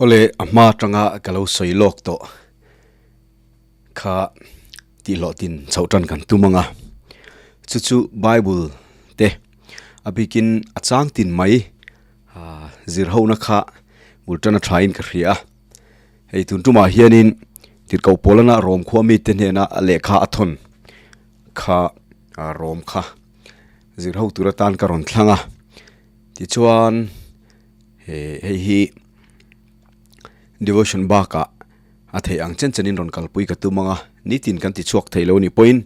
Awle a hma atanga ka lo sawi lawk tawh kha tih hlawhtin chhoh tan kan tum ang a, chu chu bible te a bikin a chang tin mai ah zir ho na kha bul tan a tha in ka hria a, hei tun tumah hianin tirhkoh pawlana rawm khua mite hnena a lehkha a thawn kha rawm kha zir ho tur atan ka rawn thlang a tichuan he hei hi devotion bakah a theih ang chen chenin rawn kalpui ka tum ang a nitin kan ti chhuak thei lo a nih pawhin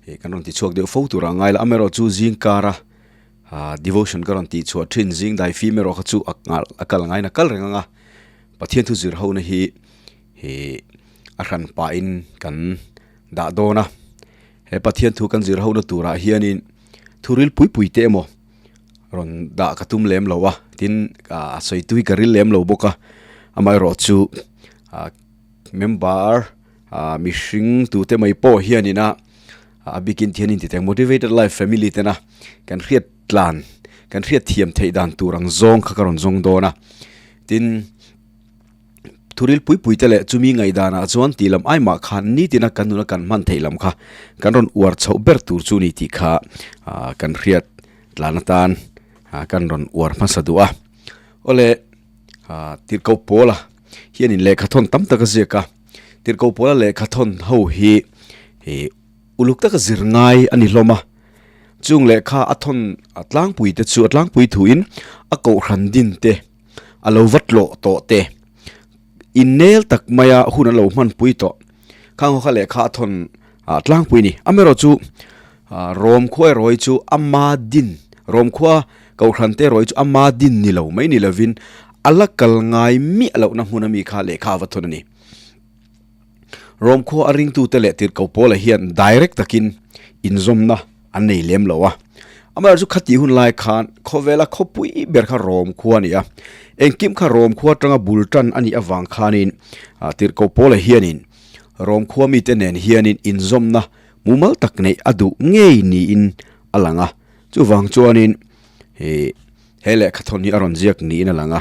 ih kan rawn ti chhuak deuh fo tur a ngai la amaherawh chu zing kara ah devotion ka rawn tih chhuah thin zing dai fim erawh kha chu a nghal a kal ngaiin a kal reng ang a Pathian thu zir ho na hi ih a hran pahin kan dah dawn a he Pathian thu kan zir ho na turah hianin thu ril pui pui te emaw rawn dah ka tum lem lo a tin a sawi tui ka ril lem lo bawk a amaherawh chu ah member ah mihring tute mai pawh hianin a a bikin thian in ti teng motivated life family tena kan hriat tlan kan hriat thiam theih dan tur ang zawng kha ka rawn zawng dawn a tin Thuril pui pui te leh chumi ngaihdanah chuan tih lam ai mah khan nitina kan nuna kan hman theih lam kha kan rawn uar chhoh ber tur chu ni tih kha kan hriat tlan atan kan rawn uar hmasa duh a. Awle Tirhkoh Pawla hianin lehkha thawn tam tak a ziak a, Tirhkoh Pawla lehkha thawn ho hi uluk taka zir ngai a ni hlawm a, chung lehkha a thawn tlangpui te chu a tlangpui thuin a kohhran din te, a lo va tlawh tawh te innel tak maia hun a lo hmanpui tawh khang ho kha lehkha a thawn ah tlangpui a ni amaherawh chu ah rawm khua erawh hi chu ama din rawm khua kohhran te erawh hi chu ama din ni lo mai ni lovin a la kal ngai miah lohna hmun ami kha lehkha a va thawn a ni rawm khua a ringtute leh tirhkoh pawla hian direct takin inzawmna an nei lem lo a. Amaherawhchu khatih hun lai khan khawvela khawpui ber kha Rom khua a ni a. Engkim kha Rom khua atanga bul tan a nih avang khanin Tirhkoh Paula hianin Rom khua mite nen hianin inzawmna mumal tak neih a duh ngei niin a lang a. Chuvang chuanin he lehkhathawn hi a rawn ziak niin a lang a.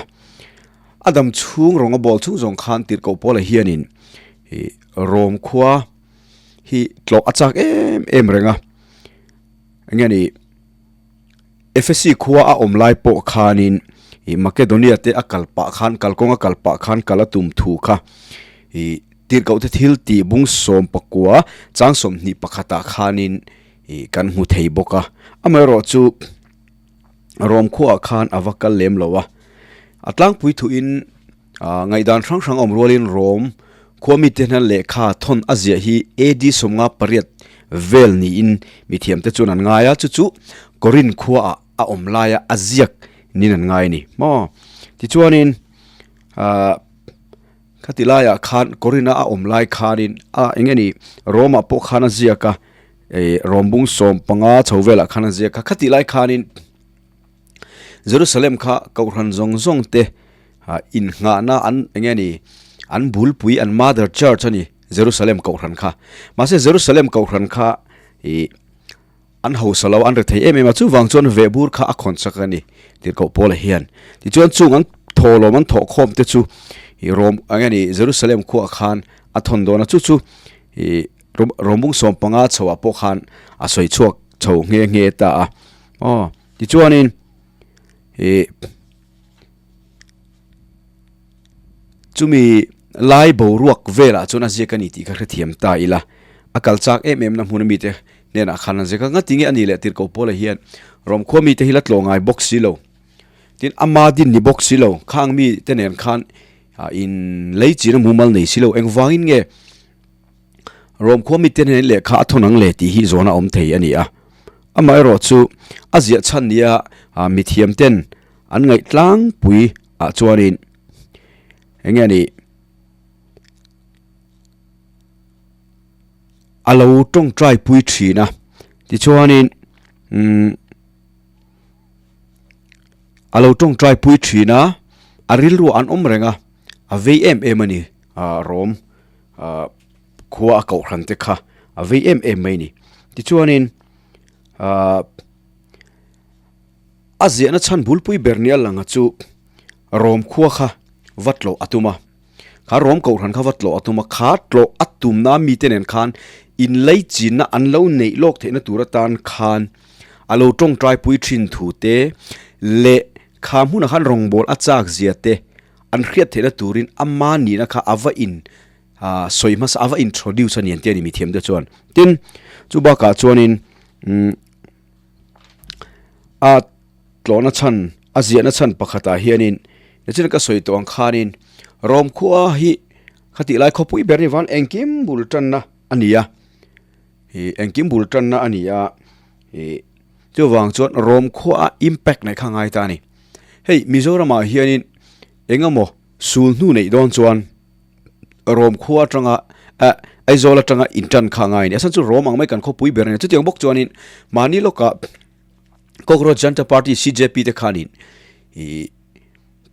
A dam chhung rawnga bawl chhung zawng khan Tirhkoh Paula hianin Rom khua hi tlawh a chak em em reng a enge ni Efesi khua a awm lai pawh khanin ih Makedonia te a kal pah khan kalkawng a kal pah khan kal a tum thu kha ih tirhkoh te thil tih bung sawm pakua chang sawmhnih pakhatah khanin ih kan hmu thei bawk a amaherawh chu Rom khuaah khan a va kal lem lo a a tlangpui thuin Ah ngaihdan hrang hrang awm rualin Rom khua mite hian lehkha thawn a ziah hi AD 58 vel niin mithiam te chuan an ngai a, chu chu Korin khuaah a awm laia a ziak niin an ngai a ni maw. Tichuanin ah khati laiah khan Korin a a awm lai khanin a eng nge ni Rome ah pawh khan a ziak a, eh Rom bung 15 chho velah khan a ziak a, khati lai khanin Jerusalem kha kohhran zawng zawng te innghahna an eng nge ni an bulpui an mother church a ni Jerusalem kohhran kha mahse Jerusalem kohhran kha ih an hausa lo an ri thei em em a chuvang chuan vehbur kha a khawn chak a ni tirhkoh Paula hian tichuan chung an thawhlawm an thawh khawm te chu ih Rom eng nge ni Jerusalem khuaah khan a thawn dawn a chu chu ih Rom bung 15 chhoah pawh khan a sawi chhuak chho nghe nghe ta a aw tichuanin ih chumi lai boruak velah chuan a ziak a ni tih ka hrethiam ta ila a kal chak em em na hmun ami te hnenah khan an ziak a ngati nge a nih leh tirhkoh Paula hian Rom khua mite hi la tlawh ngai bawk si lo tin ama din ni bawk si lo khang mi te nen khan in lei chin a mumal nei si lo engvangin nge Rom khua mite nen lehkha a thawn ang le tih hi zawn a awm thei a ni a. Amaherawh chu a ziah chhan nia mithiam ten an ngaih tlangpui ah chuanin eng nge ni a lo tawngtai pui thin a tichuanin umm a lo tawngtai pui thin a a rilru an awm reng a a vei em em a ni ah Rom. Ah. khua a kohhran te kha a vei em em mai a ni. Tichuanin ahh a ziahna chhan bulpui ber nia langa chu Rom khua kha va tlawh a tum a, kha Rom kohhran kha va tlawh a tum a, kha tlawh a tumna mite nen khan inlaichinna an lo neih lawk theihna tur atan khan a lo tawngtai pui thin thu te leh kha hmunah khan rawngbâwl a châk zia te an hriat theihna turin ama nihna kha a va in ah sawi hmasa a va introduce a ni an ti a ni mithiam te chuan. Tin, chu bakah chuanin umm a tlawhna chhan a ziahna chhan pakhatah hianin nichina ka sawi tawh ang khanin Rom khua hi khatih lai khawpui ber ni vang engkim bul tanna a ni a ih engkim bul tanna a ni a ih chuvang chuan Rom khua a impact neih kha a ngai ta a ni hei Mizoramah hianin eng emaw sul hnu neih dawn chuan Rom khua atanga ah Aizawl atanga intan kha a ngai a ni a chhan chu Rom ang mai kan khawpui ber a ni a chutiang bawk chuanin mahni lawkah Cockroach Janta Party CJP te khanin ih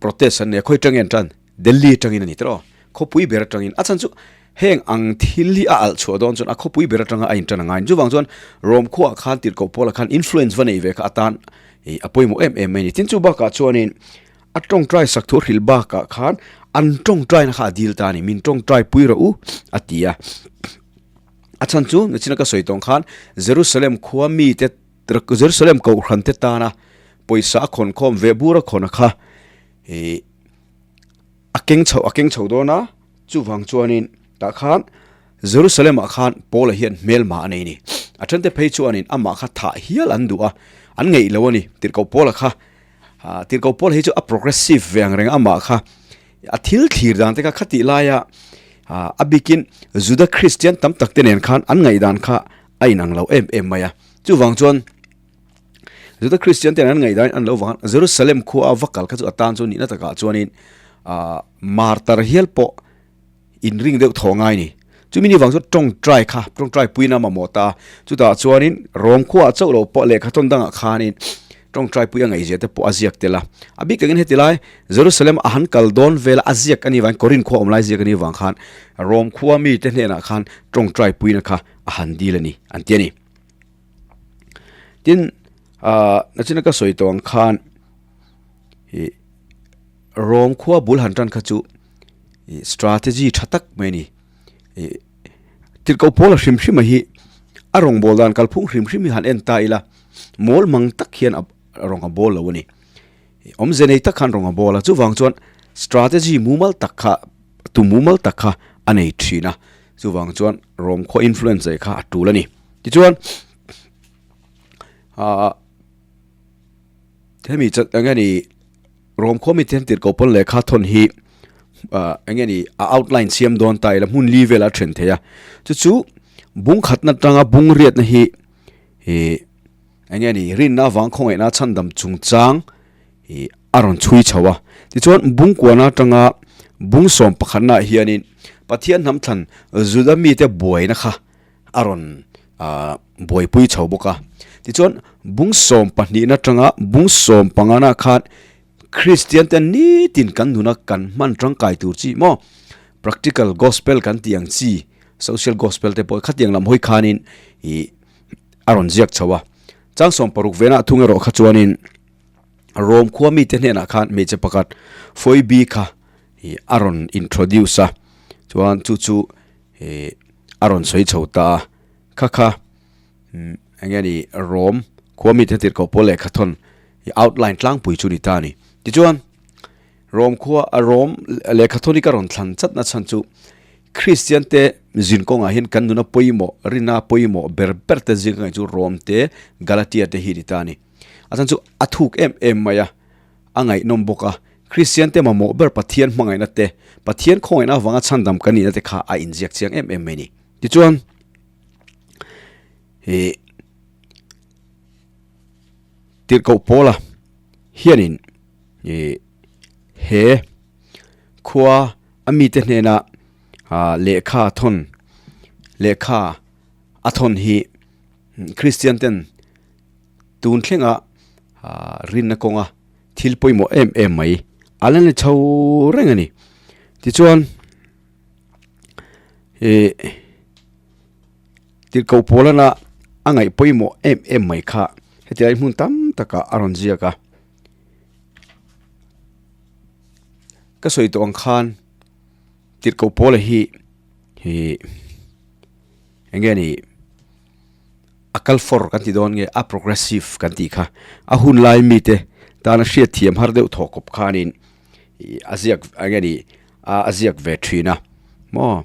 protest an nei a khawi atangin an tan Delhi atangin a ni tawh khawpui ber atangin a chhan chu heng ang thil hi a alh chhuah dawn chuan a khawpui ber atanga a intan a ngai chuvang chuan Rom khuaah khan tirhkoh pawlah khan influence va nei ve kha atan ih a pawimawh em em mai a ni tin chu bakah chuanin a tawngtai sak thu hrilh bakah khan an tawngtaina kha a dil ta a ni min tawngtai pui rawh u a ti a a chhan chu nichina ka sawi tawng khan Jerusalem khua mite Jerusalem kohhran te tana pawisa a khawn khawm ve bur a khawn a kha ih a keng chho a keng chho dawn a chuvang chuanin tah khan Jerusalem ah khan Paula hian hmelma a nei a ni a then te phei chuanin amah kha thah hial an duh a an ngeih lo a ni tirhkoh Paula kha ah tirhkoh Paula hi chu a progressive ve ang reng a amah kha a thil thlir dan te kha khatih laia ah a bikin Juda Christian tam tak te nen khan an ngaihdan kha a inang lo em em mai a. Chuvang chuan Juda Kristian ten an ngaihdan an lo vang Jerusalem khua a va kal kha chu atan chu nihna takah chuanin ah martar hial pawh inring deuh thaw ngai ni. Chumi ni vang chuan tawngtai kha tawngtai puina mamawh ta a. Chutah chuanin Rom khuaah chauh lo pawh lehkha tawn dangah khanin tawngtai pui a ngaihzia te pawh a ziak tel a. A bik takin heti lai Jerusalem a han kal dawn vel a ziak a nih vangin Korin khua awm lai ziak a nih vang khan Rom khua mite hnenah khan tawngtai puina kha a han dil a ni an ti a ni. Tin ah nachina ka sawi tawh ang khan ih Rom khua bul han tan kha chu ih strategy tha tak mai a ni. Ih tirhkoh pawl a hrim hrim a hi a rawngbâwl dan kalphung hrim hrim hi han en ta ila mawl mang tak hian a rawng a bawl lo a ni. Awmze nei tak khan rawng a bawl a chuvang chuan strategy mumal tak kha tu mumal tak kha a nei thin a chuvang chuan Rom khaw influence kha a tul a ni. Tichuan ah hemi chan eng nge ni Rom khaw mite hian tirhkoh pawn lehkha thawn hi ah eng nge ni a outline siam dawn ta ila hmun li velah a then thei a chu chu bung khatna atanga bung riatna hi ih Eng nge ni, rinna avang khawngaihna chhandam chungchang hi a rawn chhui chho a. Tichuan, Bungkuana atanga Bungsawm pakhatnaah hianin Pathian hnam thlan Juda mite buaina kha a rawn buaipui chho bawk a. Tichuan, Bungsawm pahnihna atanga Bungsawm pangana khan Kristian te nitin kan nuna kan hman tangkai tur chi maw? Practical gospel kan tih ang chi, social gospel te pawh khatiang lam hawi khanin ih a rawn ziak chho a. Changsawm paruk venah thung erawh kha chuanin Rom khua mite hnenah khan hmeichhe pakhat Phoebe kha ih a rawn introduce a, chuan chu chu ih a rawn sawi chho ta a. Kha kha umm eng nge ni Rom khua mite tirhkoh pawl lehkha thawn ih outline tlangpui chu ni ta a ni. Tichuan Rom khua a Rom lehkha thawn hi ka rawn thlan chat na chhan chu Kristian te zin kawngah hian kan nuna pawimawh rina pawimawh ber ber te zing ka ngaih chu Rom te Galatia te hi ni ta a ni. A chhan chu a thuk em em mai a, a ngaihnawm bawk a, Kristian te mamawh ber Pathian hmangaihna te, Pathian khawngaihna avanga chhandam kan nihna te kha a inziak chiang em em mai a ni. Tichuan ih Tirhkoh Paula hianin ih he khua a mite hnena ah lehkha thawn lehkha a thawn hi Kristian ten tun thlenga ah rinna kawnga thil pawimawh em em mai a la ni chho reng a ni tichuan ih. Tirhkoh Paulana a ngaih pawimawh em em mai kha hetiang hmun tam takah a rawn ziak a. Ka sawi tawh ang khan Tirhkoh Paula hi hi eng nge ni a kal fawr kan ti dawn nge a progressive kan tih kha a hun lai mite tana hriat thiam har deuh thawh kawp khanin ih a ziak eng nge ni a ziak ve thin a maw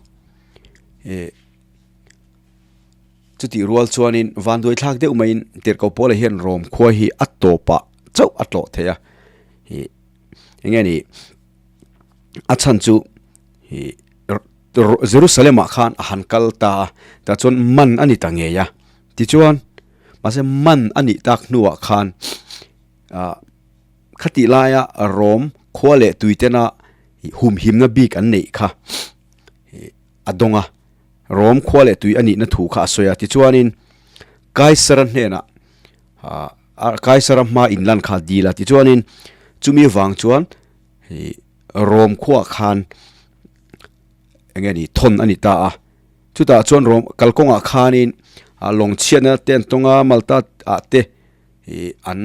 ih chutih rual chuanin vanduai thlak deuh maiin Tirhkoh Paula hian Rom khua hi a tawpah chauh a tlawh thei a ih eng nge ni a chhan chu ih Jerusalem ah khan a han kal ta a tah chuan man a ni ta ngei a tichuan mahse man a nih tak hnuah khan ah khatih laia Rom khua leh tui tena humhimna bik an neih kha ih a dawng a Rom khua leh tui a nihna thu kha a sawi a tichuanin Kaisara hnenah ah Kaisara hma inlan kha a dil a tichuanin chumi vang chuan ih Rom khuaah khan eng nge ni thawn a ni ta a chutah chuan Rom kalkawngah khanin ah lawng chhiatna te an tawng a Malta ah te ih an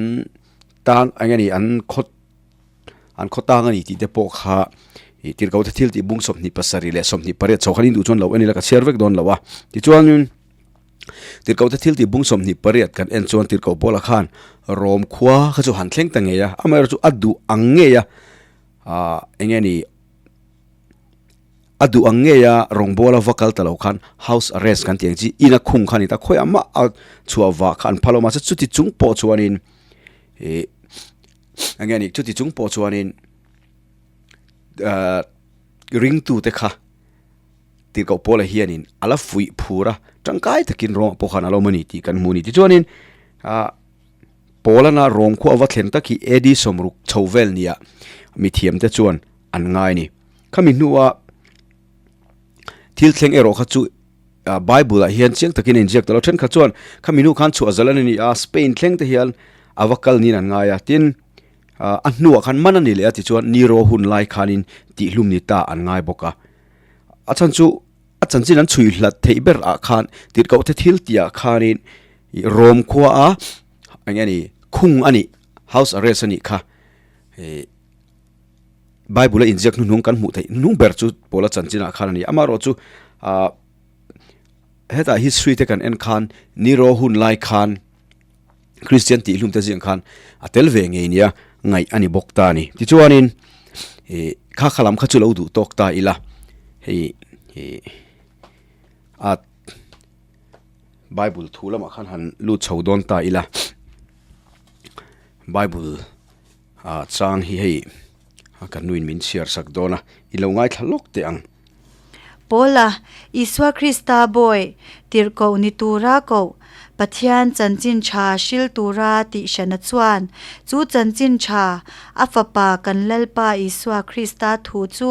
tan eng nge ni an khaw an khaw tang a ni tih te pawh kha ih tirhkoh te thil tih bung 28 leh 28 chho khan in duh chuan lo en ila ka chhiar vek dawn lo a tichuanin Tirhkoh te thil tih bung 28 kan en chuan tirhkoh Paula khan Rom khua kha chu han thleng ta ngei a, amaherawhchu chu a duh ang ngei a, ah eng nge ni a duh ang ngei a rawngbawla va kal ta lo khan house arrest kan tih ang chi ina khung kha a ni ta, khawiah mah a chhuah vah kha an phal lo mahse chuti chung pawh chuanin ih eng nge ni chuti chung pawh chuanin ah ringtute kha. Tirhkoh Paula hianin a la fuih phur a, tangkai takin rawngah pawh khan a lo awm a ni tih kan hmu a ni. Tichuanin ah Paulana rawng khu a va thlen tak hi AD 60 chho vel nia mithiamte chuan an ngai a ni. Khami hnua thil thleng erawh kha chu ah Bible ah hian chiang takin a inziak ta lo. Thenkhat chuan khami hnu khan chhuah zal a ni a, Spain thleng te hian a va kal niin an ngai a. Tin, ah a hnuah khan man a ni leh a tichuan Nero hun lai khanin tihlum ni ta an ngai bawk a. A chhan chu a chanchin an chhui hlat theih ber ah khan tirhkoh te thil tih ah khanin ih Rom khua a eng nge ni khung a nih house arrest a nih kha ih Bible a inziak hnuhnung kan hmuh theih hnuhnung ber chu Paula chanchin ah khan a ni amaherawh chu ah hetah history te kan en khan Nero hun lai khan. Kristian tih hlum te zing khan a tel ve ngei nia ngaih a ni bawk ta a ni. Tichuanin ih kha kha lam kha chu lo duh tawk ta ila hei ih a Bible thu lamah khan han lut chho dawn ta ila Bible ah chang hi hei ka nuin min chhiar sak dawn a i lo ngaithla lawk teh ang. Paula, Isua Krista bawi, tirhkoh ni tura koh, Pathian chanchin tha hril tura tihhrana chuan, chu chanchin tha, a Fapa kan Lalpa Isua Krista thu chu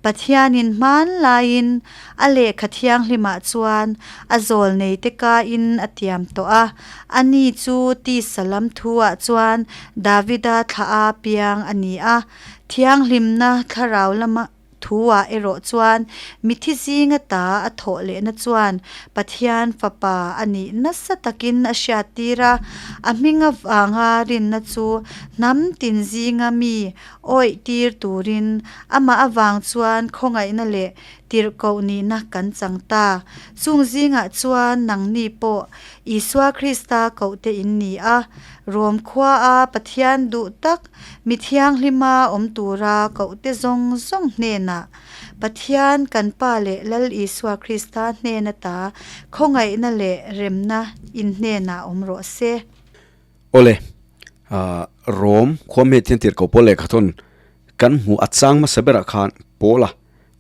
Pathianin hmanlaiin a lehkha thianghlimah chuan a zawlneite kain a tiam tawh a, ani chu tisa lam thuah chuan Davida thla a piang a ni a, thianghlimna thlarau lama Thu-ah erawh chuan mithi zinga ta a thawh lehna chuan Pathian Fapa a nih nasa takin a hriattir a, a hming avanga rinna chu hnam tin zinga mi awihtir turin amah avang chuan khawngaihna leh tirhkoh nihna kan chang ta. Chung zingah chuan nangni pawh Isua Krista kohte in ni a, Rom khuaa Pathian duh tak Mi thianghlima awm tura kohte zawng zawng hnenah Pathian kan Pa leh Lal Isua Krista hnen ata khawngaihna leh remna in hnenah awm rawh se. Awle, Rom khua hmeh thian tirhkoh pawl lehkha thawn kan hmuh a chang hmasa berah khan Paula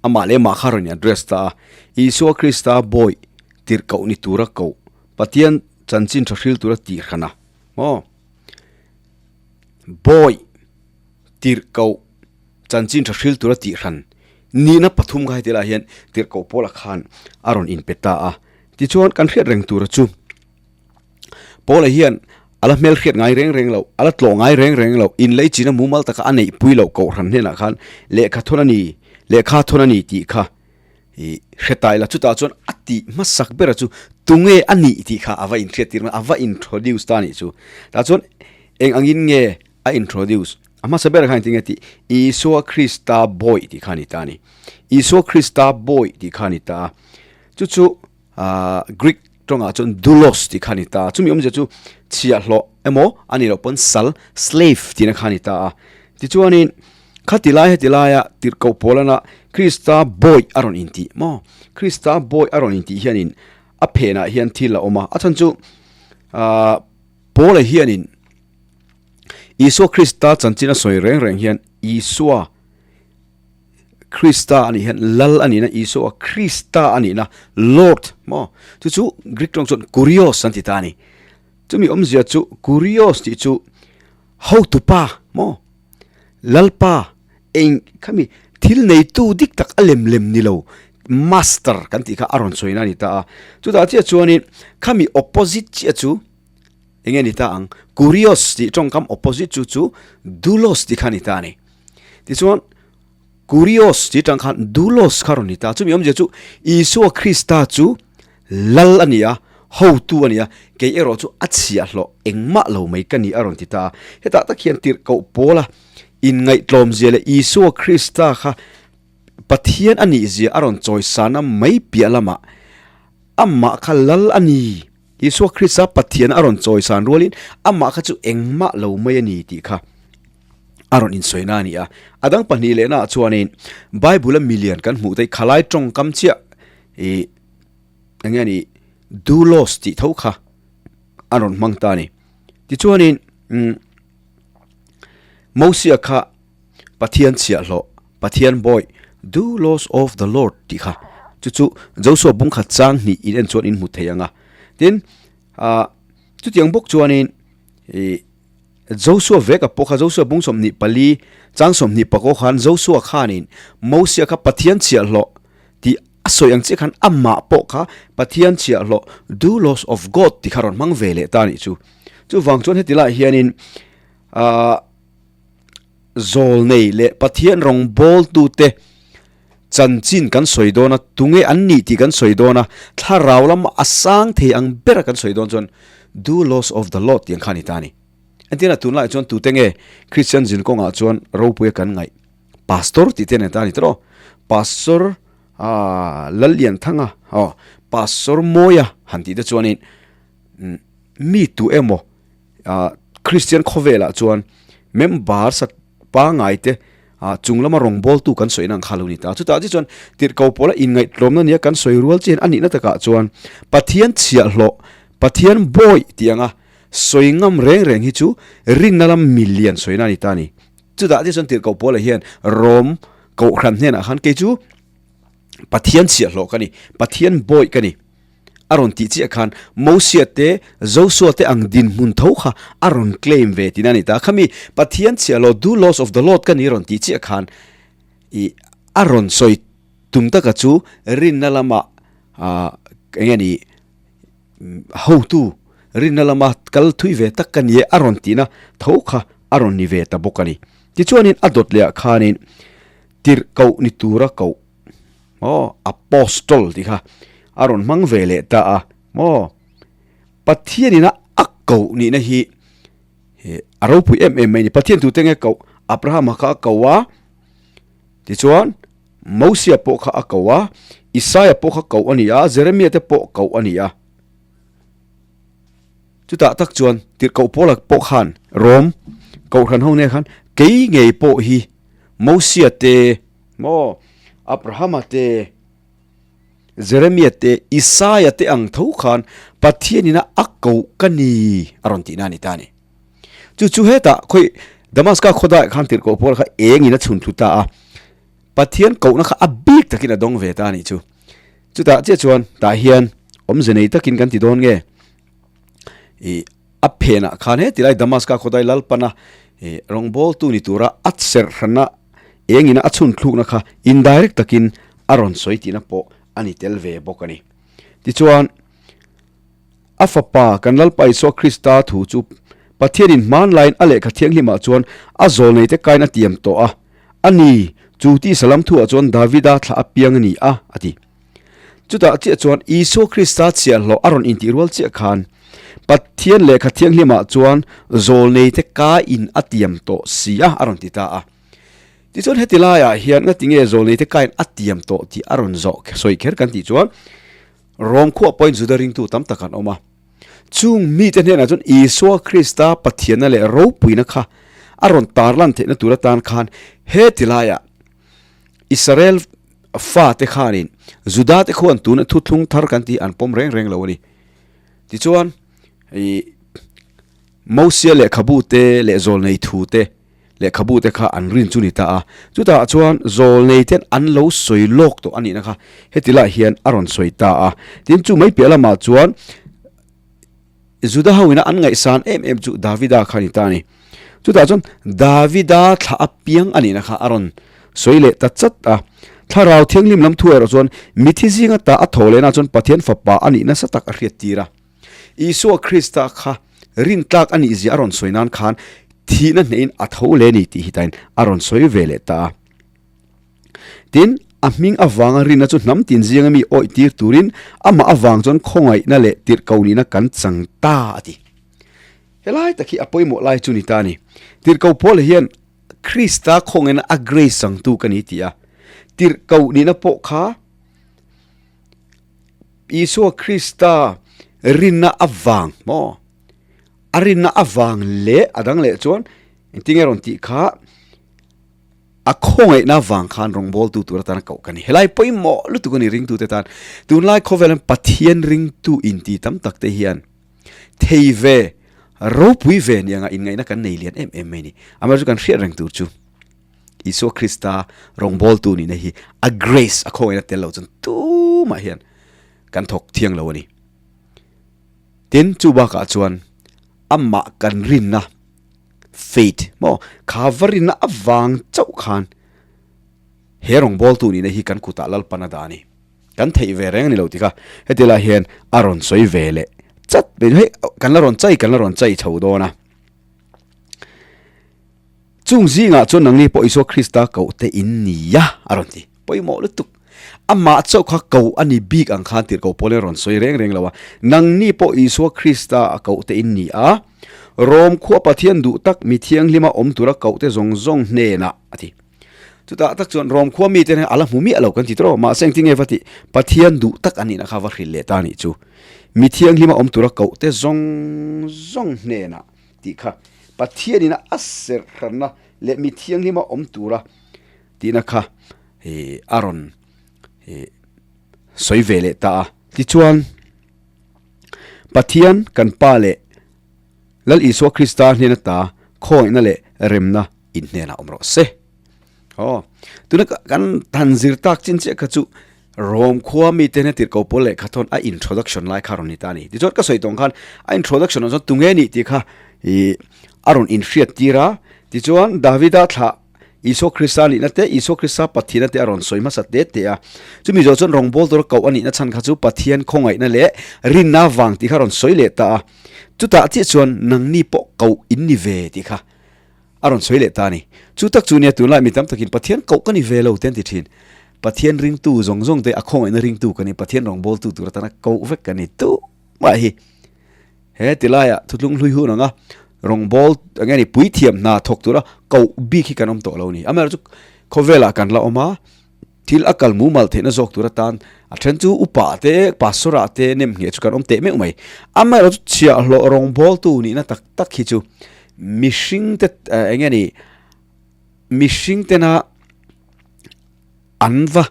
amah leh amah kha rawn in address ta a, Isua Krista bawi tirhkoh ni tura koh Pathian chanchin tha hril tura tih hran a maw? Bawi tirhkoh chanchin tha hril tura tih hran nihna pathum kha heti lai hian tirhkoh Paula khan a rawn inpe ta a. Tichuan kan hriat reng tura chu Paula hian a la hmel hriat ngai reng reng lo, a la tlawh ngai reng reng lo, inlei china mumal taka a neihpui loh kohhran hnenah khan lehkha thawn a ni, lehkha thawn a ni tih kha. I hre ta ila chutah chuan a tih hmasak bera chu tunge a nih tih kha a va inhriattir a va introduce ta a nih chu. Tah chuan eng angin nge a introduce? A hmasa berah khan engtin nge tih? Isua Krista bawih tih kha a ni ta a ni. Isua Krista bawih tih kha a ni ta a. Chu chu ah Greek tawngah chuan doulos tih kha a ni ta a. Chumi awmzia chu chhiahhlawh emaw a nih loh pawn sal, slave, tihna kha a ni ta a. Tichuanin khati lai heti laia tirhkoh pawlana Krista bawih a rawn intih maw? Krista bawih a rawn intih hianin a phenah hian thil a awm a. A chhan chu ah Paula hianin Isua Krista chanchin a sawi reng reng hian Isua Krista a nih hian Lal a nihna Isua Krista a nihna Lord maw chu chu Greek tawng chuan Kurios an ti ta a ni. Chumi awmzia chu Kurios tih chu hotupa maw Lalpa eng khami thil neitu dik tak a lem lem ni lo master kan tih kha a rawn sawina a ni ta a. Chutah chiah chuanin khami opposite chiah chu enge ni ta ang Kurios tih tawngkam opposite chu chu Doulos tih kha a ni ta a ni. Tichuan, Kurios tih atang khan Doulos kha rawn ni ta. Chumi awmzia chu Isua Krista chu Lal a ni a, hotu a ni a, kei erawh chu a chhiahhlawh engmah lo mai ka ni a rawn ti ta a. Hetah tak hian tirhkoh Paula inngaihtlawmzia leh Isua Krista kha Pathian a nihzia a rawn chawisana mai piah lamah amah kha Lal a ni. Isua Krista Pathian a rawn chawisan rualin amah kha chu engmah lo mai a ni tih kha a rawn insawina a ni a. A dang pahnih lehnaah chuanin Bible-a milian kan hmuh te hi khalai tawngkam chiah ih eng nge ni doulos tih tho kha a rawn hmang ta a ni. Tichuanin umm Mosia kha Pathian chhiahhlawh, Pathian bawih, doulos of the Lord tih kha chu chu Joshua bungkhat chang hnih in en chuan in hmu thei ang a. Tin ah chutiang bawk chuanin ih Joshua vek a pawh kha Joshua bung 24 chang 20 pakaw khan Joshua khanin Mosia kha Pathian chhiahhlawh tih a sawi ang chiah khan amah pawh kha Pathian chhiahhlawh doulos of God tih kha rawn hmang ve leh ta a nih chu. Chuvang chuan heti laiah hianin ahh zawlnei leh Pathian rawngbawltute chanchin kan sawi dawn a, tunge an nih tih kan sawi dawn a, thlarau lama a sang thei ang bera kan sawi dawn chuan doulos of the Lord tih ang kha a ni ta a ni. Entirna tunlaiah chuan tute nge Kristian zin kawngah chuan ropuia kan ngaih? Pastor tih te a ni ta a ni tawh. Pastor ah Lallianthanga aw Pastor Mawia han tih te chuanin mi tu emaw ah Kristian khawvelah chuan member sat pangai te ah chung lama rawngbawltu kan sawina ang kha lo ni ta. Chutah chiah chuan tirhkoh pawla inngaihtlawmna nia kan sawi rual chian a nihna takah chuan Pathian chhiahhlawh, Pathian bawih tih anga Sawi ngam reng reng hi chu rinna lam milian sawina a ni ta a ni. Chutah te chuan tirhkoh Paula hian Rom Kohhran hnenah khan kei chu Pathian chhiahhlawh ka ni, Pathian bawih ka ni a rawn tih chiah khan Mosia te, Joshua te ang dinhmun tho kha a rawn claim ve tihna a ni ta. Khami Pathian chhiahhlawh, doulos of the Lord ka ni a rawn tih chiah khan ih a rawn sawi tum taka chu rinna lamah ah eng nge ni Hotu rinna lama kal thui ve tak ka ni e a rawn tihna tho kha a rawn ni ve ta bawk a ni. Tichuanin a dawt lehah khanin tirhkoh ni tura koh maw Apostle tih kha a rawn hmang ve leh ta a maw. Pathianina a koh nihna hi a ropui em em mai a ni. Pathian tute nge koh? Abrahama kha a ko a, tichuan Mosia pawh kha a ko a, Isaia pawh kha koh a ni a, Jeremia te pawh koh a ni a. Chutah tak chuan tirhkoh Paula pawh khan Rom kohhran ho nen khan kei ngei pawh hi Mosia te maw Abrahama te Jeremia te Isaia te ang tho khan Pathianina a koh ka ni a rawn tihna a ni ta a ni. Chu chu hetah khawi Damaska khawdaiah khan tirhkoh Paula kha engin a chhun thlu ta a. Pathian kohna kha a bik takin a dawng ve ta a nih chu. Chutah chiah chuan tah hian awmze nei takin kan ti dawn nge? Ih a phenah khan he tilai Damaska khawdai Lalpana ih rawngbawltu ni tura a serhhrana engina a chhun thlukna kha indirect takin a rawn sawi tihna pawh a ni tel ve bawk a ni. Tichuan. A Fapa, kan Lalpa Isua Krista thu chu Pathianin hmanlaiin a lehkha thianghlimah chuan a zawlneite kain a tiam tawh a, A ni, chu tisa lam thuah chuan Davida thlah apiang a ni a, a ti. Chutah chiah chuan Isua Krista chhiahhlawh a rawn intih rual chiah khan Pathian lehkha thianghlimah chuan zawlneite kaiin a tiam tawh si a, a rawn ti ta a. Tichuan heti laiah hian ngatinge zawlneite kaiin a tiam tawh tih a rawn zawh sawi kher kan tih chuan Rom khuah pawhin Juda ringtu tam tak an awm a. Chung mite hnenah chuan Isua Krista Pathianna leh ropuina kha a rawn tarlan theihna tur atan khan heti laiah Israel fate khanin Juda te khuan tuna thuthlung thar kan tih an pawm reng reng lo a ni. Tichuan ih Mosia lehkhabu te leh zawlnei thu te lehkhabu te kha an rin chu ni ta a. Chutah chuan zawlnei ten an lo sawi lawk tawh a nihna kha heti lai hian a rawn sawi ta a. Tin chu mai piah lamah chuan Juda ho ina an ngaihsan em em chu Davida kha a ni ta a ni. Chutah chuan Davida thla a piang a nihna kha a rawn sawi leh ta chat a. Thlarau Thianghlim lam thu erawh chuan mithi zinga ta a thaw lehna chuan Pathian fapa a nih nasa tak a hriat tir a. Isua Krista kha rintlak a nih zia a rawn sawi nan khan thihna hnehin a tho leh a ni tih hi tain a rawn sawi ve leh ta a. Tin, a hming avanga rinna chu hnam tin zinga mi awih tir turin amah avang chuan khawngaihna leh tirhkoh nihna kan chang ta a ti. Helai tak hi a pawimawh lai chu ni ta a ni. Tirhkoh Paul hian Krista khawngaihna a grace changtu ka ni ti a. Tirhkoh nihna pawh kha Isua Krista rinna avang maw? A rinna avang leh a dang leh chuan engtinge rawn tih kha A khawngaihna vang khan rawngbawltu tur atana koh ka ni. Helai pawimawh lutuk a ni ringtute tan. Tunlai khawvelan Pathian ringtu inti tam tak te hian thei ve, ropui ve ni anga inngaihna kan nei lian em em mai ni. Amaherawhchu kan hriat reng tur chu Isua Krista rawngbawltu nihna hi a grace, a khawngaihna tel lo chuan tumah hian kan thawk thiang lo a ni. Tin, chu bakah chuan amah kan rinna, Faith maw? Kha va rinna avang chauh khan he rawngbawltu nihna hi kan kutah Lalpan a dah a ni. Kan theih ve reng a ni lo tikha heti lai hian a rawn sawi ve leh chat mai hei kan la rawn chai kan la rawn chai chho dawn a. Chung zingah chuan nangni pawh Isua Krista koh te in ni a a rawn ti. Pawimawh lutuk. Amah chauh kha ko a ni bik ang khan tirhkoh pawl in a rawn sawi reng reng lo a. Nangni pawh Isua Krista a koh te in ni a, Rom khua Pathian duh tak mi thianghlima awm tura koh te zawng zawng hnenah a ti. Chutah tak chuan Rom khua mite hian a la hmu miah lo kan ti tawh. Mahse engtin nge va tih? Pathian duh tak a nihna kha va hrilh leh ta a nih chu. Mi thianghlima awm tura koh te zawng zawng hnenah tih kha Pathianina a serh hranna leh mi thianghlima awm tura tihna kha a rawn sawi ve leh ta a. Tichuan, Pathian kan Pa leh Lal Isua Krista hnena ta khawngaihna leh remna in hnenah awm rawh se. Aw, tuna kan han zir tak chin chiah kha chu Rom khua mite hna tirhkoh pawl lehkha thawn a introduction lai kha a rawn ni ta a ni. Tichuan ka sawi tawng khan a introduction ah chuan tunge nih tih kha ih a rawn inhriat tir a. Tichuan Davida thlah Isua Krista nihna te, Isua Krista Pathianna te a rawn sawi hmasa te te a. Chumi zawh chuan rawngbâwl tura koh a nihna chhan kha chu Pathian khawngaihna leh rinna vang tih kha a rawn sawi leh ta a. Chutah chiah chuan nangni pawh koh in ni ve tih kha a rawn sawi leh ta a ni. Chu tak chu nia tunlai mi tam takin Pathian koh ka ni ve lo te an ti thin. Pathian ringtu zawng zawng te a khawngaihna ringtu ka ni, Pathian rawngbâwltu tur atana koh vek ka ni tumah hi. He ti laiah thutlung hlui hun anga rawngbâwl eng nge ni puithiam hna thawk tura koh bik hi kan awm tawh lo a ni. Amaherawhchu khawvelah kan la awm a, thil a kal mumal theihna zawk tur atan a then chu upa te, pastor ah te nem ngheh chu kan awm teh meuh mai. Amaherawhchu chhiahhlawh rawngbâwltu nihna tak tak hi chu mihring te eng nge ni mihring tena an va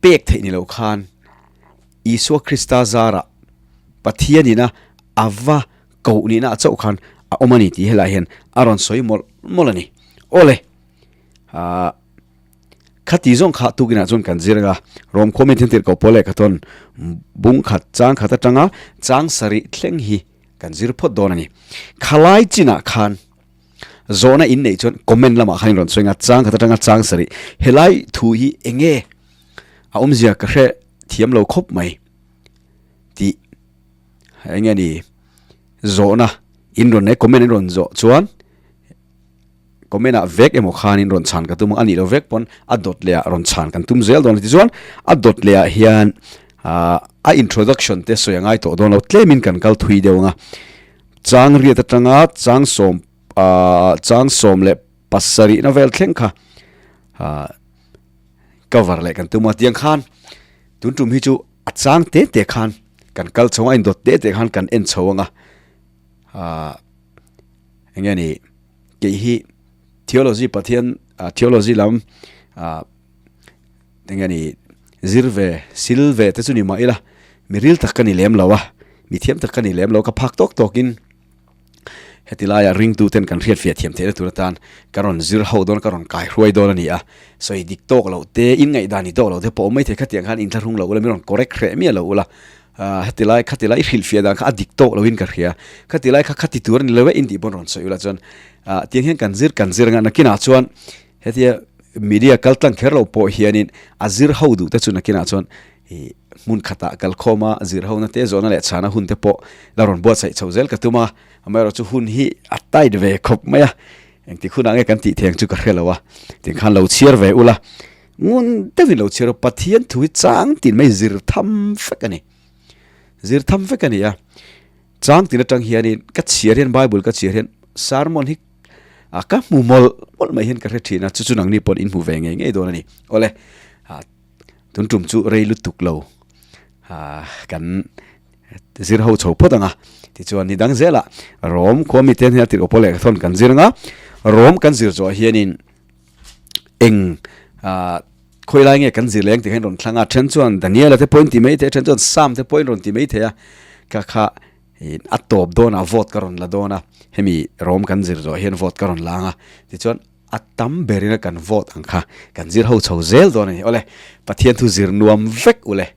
pek theih ni lo khan Isua Krista zarah Pathianina a va koh nihna a chauh khan a awm a ni tih helaiah hian a rawn sawi mawlh mawlh a ni. Awle, ah, khati zawng kha tukinah chuan kan zir anga Rom khua min thentir koh pawl leh kha tawn bung khat chang khat atanga chang sarih thleng hi kan zir phawt dawn a ni. Khalai chinah khan zawhna in neih chuan comment lamah khan in rawn sawi anga chang khat atanga chang sarih helai thu hi enge a awmzia ka hre thiam lo khawp mai tih eng nge ni zawhna in rawn nei comment in rawn zawh chuan. Comment ah vek emaw khanin rawn chhan ka tum ang, a nih loh vek pawn a dawt leh ah rawn chhan kan tum zel dawn a. Tichuan a dawt leh ah hian ah a introduction te sawi a ngai tawh dawn lo, tlemin kan kal thui deuh ang a. Chang riat atanga chang sawm ah chang 17 na vel thleng kha ah cover leh kan tum a. Tiang khan tun tum hi chu a chang te te khan kan kal chho ang a, a indawt te te khan kan en chho ang a ah eng nge ni kei hi theology Pathian ah theology lam ah eng nge ni zir ve sil ve te chu ni mah ila mi ril tak ka ni lem lo a mi thiam tak ka ni lem lo ka phak tawk tawk in heti laia ringtu ten kan hriat fiah thiam theihna tur atan ka rawn zir ho dawn ka rawn kai hruai dawn a ni a sawi dik tawk loh te in ngaihdan ni tawk loh te pawh awm maithei khatiang khan inthlahrung lo ula mi rawn correct hreh miah lo ula Ah, heti lai khati lai i hrilhfiah dan kha a dik tawk loin ka hria. Khati lai kha khati tur a ni lo e in tih pawn rawn sawi ula chuan ah tiang hian kan zir kan zir anga nakinah chuan hetia media kal tlang kher lo pawh hianin a zir ho duh te chu nakinah chuan ih hmun khatah kal khawm a zir ho na te zawhna leh chhana hun te pawh la rawn buatsaih chho zel ka tum a, amaherawhchu hun hi a tight ve khawp mai a, engtik hunah nge kan tih thei ang chu ka hre lo a, tiang khan lo chhiar ve ula. Ngun deuhin lo chhiar a, Pathian thu hi chang tin mai zir tham vek a ni. Zir tham vek a ni a. Chang tin atang hianin ka chhiar hian Bible ka chhiar hian sermon hi a ka hmu mawlh mawlh mai hian ka hre thin a, chu chu nangni paw'n in hmu ve ngei ngei dawn a ni. Awle, tun tum chu rei lutuk lo kan zir ho chho phawt ang a. Tichuan ni dang zelah Rom khua mite hian tirhkoh pawl leh thawn kan zir ang a, Rom kan zir zawh hianin eng ah khawi lai nge kan zir leng tih kha in rawn thlang a then chuan Daniela te pawh in ti mai thei a then chuan Sam te pawh in rawn ti mai thei a ka kha ih a tawp dawn ah vote ka rawn la dawn a hemi rawm kan zir zawh hian vote ka rawn la ang a tichuan a tam ber in a kan vote ang kha kan zir ho chho zel dawn a ni awle Pathian thu zir nuam vek ule.